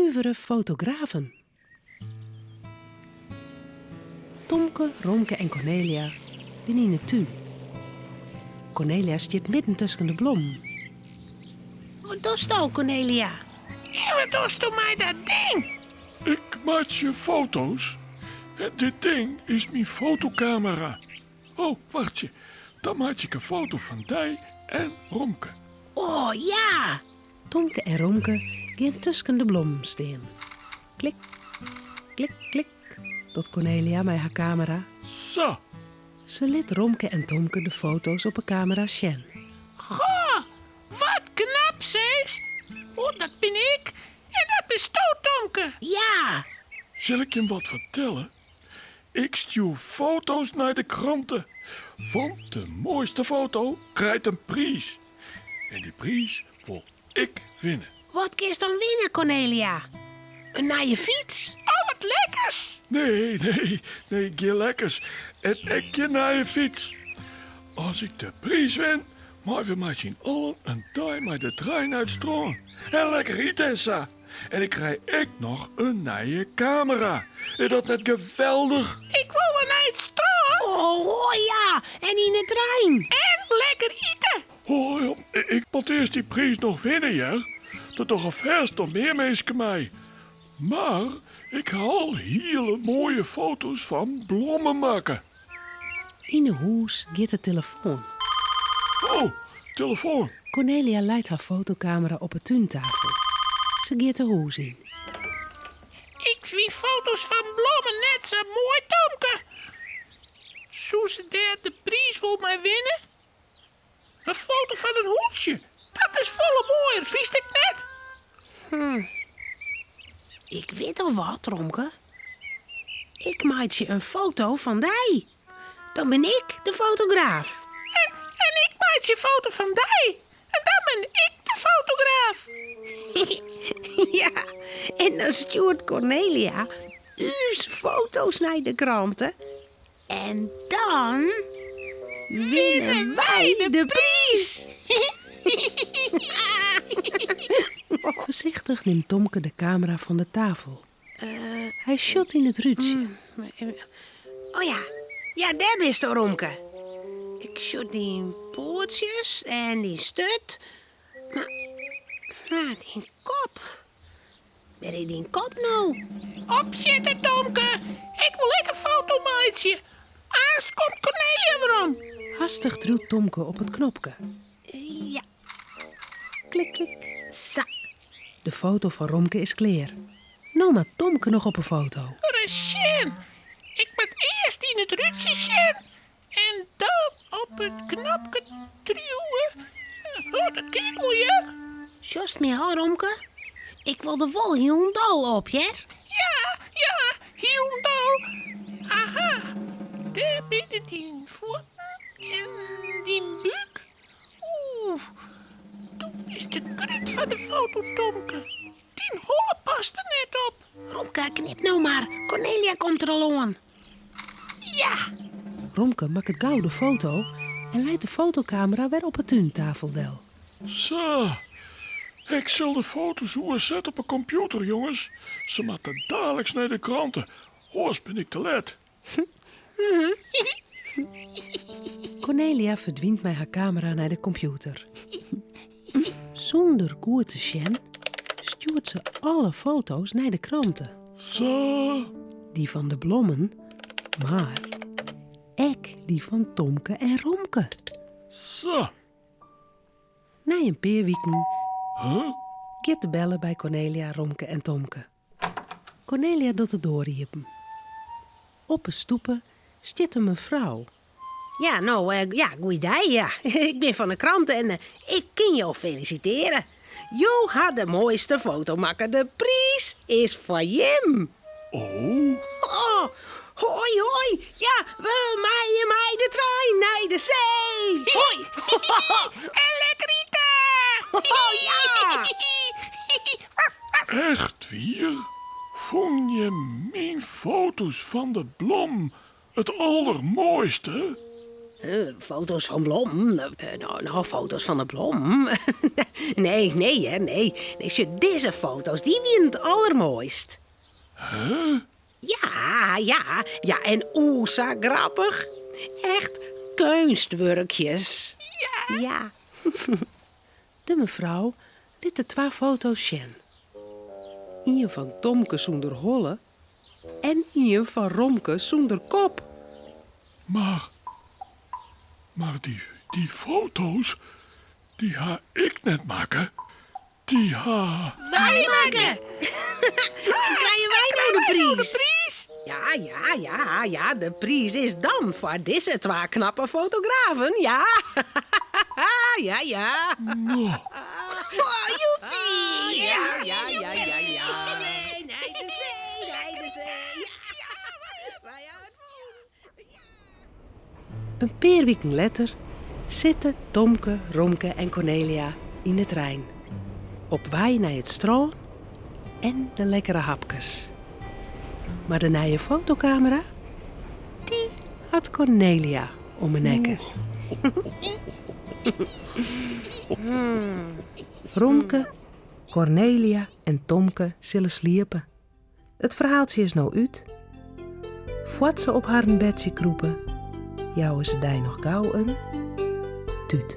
Nuvere fotografen. Tomke, Romke en Kornelia binne yn 'e tún. Kornelia stiet midden tusken de blommen. Wat dochsto, Kornelia? En wat dochsto mei dat ding? Ik meitsje foto's. En dit ding is myn fotokamera. Oh, wachtsje. Dan meitsje ik in foto fan dy en Romke. Oh ja! Tomke en Romke gean tusken de blommen stean. Klik, klik, klik, docht Kornelia mei har kamera. Sa! Se lit Romke en Tomke de foto's op 'e kamera sjen. Goh, wat knap sis! Oh, dat bin ik en dat bisto, Tomke. Ja! Sil ik jim wat fertelle? Ik stjoer foto's nei de krante, want de moaiste foto krijt in priis. En dy priis wol ik winne. Wat kinst dan winne, Kornelia? In nije fyts? Oh, wat lekkers! Nee, nee, nee, gjin lekkers. En ek gjin nije fyts. As ik de priis win, meie we mei syn allen in dei mei de trein nei it strân. En lekker ite en sa. En ik krij ek noch in nije kamera. Is dat net geweldich? Ik wol wol nei it strân. Oh ja, en yn 'e trein. En lekker ite. Oh, ja, ik moat earst dy priis noch winne, hear. Der dogge fêst noch mear minsken mei. Mar ik ha al hiele moaie foto's fan blommen makke. Yn 'e hûs giet de telefoan. Oh, telefoan. Kornelia leit har fotokamera op 'e túntafel. Se giet de hûs yn. Ik fyn foto's fan blommen net sa moai, Tomke. Soe se dêr de priis wol mei winne? In foto fan in hûntsje, dat is folle moaier, fynst ek net? Hm. Ik wit al wat, Romke. Ik meitsje in foto fan dy. Dan bin ik de fotograaf. En, en ik meitsje in foto fan dy. En dan bin ik de fotograaf. Ja, en dan stjoert Kornelia ús foto's nei de krante. En dan winne wy de priis! Foarsichtich nimt Tomke de kamera fan de tafel. Hy sjocht yn it rútsje. Oh ja, ja, dêr bisto, Romke. Ik sjoch dyn poatsjes en dyn sturt, mar dyn kop. Wêr is dyn kop no? Opsjitte, Tomke! Ik wol ek in foto meitsje. Aanst komt Kornelia werom. Hastich triuwt Tomke op it knopke. Ja. Klik, klik. Sa. De foto fan Romke is klear. No moat Tomke noch op 'e foto. Ris sjen. Ik moat earst yn it rútsje sjen en dan op it knopke triuwe. Oh, dat kin ik wol, hear. Sjochst my al, Romke? Ik wol der wol hielendal op, hear. Ja, ja, hielendal. Aha, dêr binne dyn fuotten en dyn búk. Oeh, do bist te grut foar de foto, Tomke. Dyn holle past der net op. Romke, knip no mar. Kornelia komt der al oan. Ja! Romke makket gau de foto en leit de fotokamera wer op 'e túntafel del. Sa, ik sil de foto's oersette op 'e kompjûter, jonges. Se moatte daliks nei de krante, oars bin ik te let. Kornelia ferdwynt mei har kamera nei de kompjûter. Sûnder goed te sjen stjoert se alle foto's nei de krante. Sa. Dy fan de blommen, mar ek dy fan Tomke en Romke. Sa. Nei in pear wiken Huh? giet de belle by Kornelia, Romke en Tomke. Kornelia docht de doar iepen. Op 'e stoepe stiet in mefrou. Ja, no, ja, goeiedei. Ja. Ik bin fan 'e krante en ik kin jo felisitearje. Jo ha de moaiste foto makke. De priis is foar jim. Oh. Oh, hoi, hoi. Ja, we meie mei de trein nei de see. Hoi. En lekker ite. Oh, ja. Echt wier? Fûnen jim myn foto's fan de blom it aldermoaiste? Foto's fan blommen? No, no, foto's fan de blommen? Nee, nee hear, nee. Nee, sjoch, dizze foto's, dy wienen it allermoaist. Huh? Ja, ja, ja, en oe, sa grappich. Echt keunstwurkjes. Ja. Ja. De mefrou lit de twa foto's sjen. Ien fan Tomke sûnder holle en ien fan Romke sûnder kop. Mar, mar dy, dy foto's, dy ha ik net makke. Dy ha. Wy makke! Krije wy no de priis? Ja, ja, ja, ja, de priis is dan foar dizze twa knappe fotografen, ja. Ja, ja. No. Oh, joepie! Ja, ja, ja, ja, ja. Nei de see, nei de see. Ja, wy ha it wûn. In pear wiken letter sitte Tomke, Romke en Kornelia yn de trein. Op wei nei it strân en de lekkere hapkes. Mar de nije fotokamera, dy hat Kornelia om 'e nekke. Romke, Kornelia en Tomke sille sliepe. It ferhaaltsje is no út. Foar't se op harren bedsje krûpe, jouwe se dy noch gau in tút.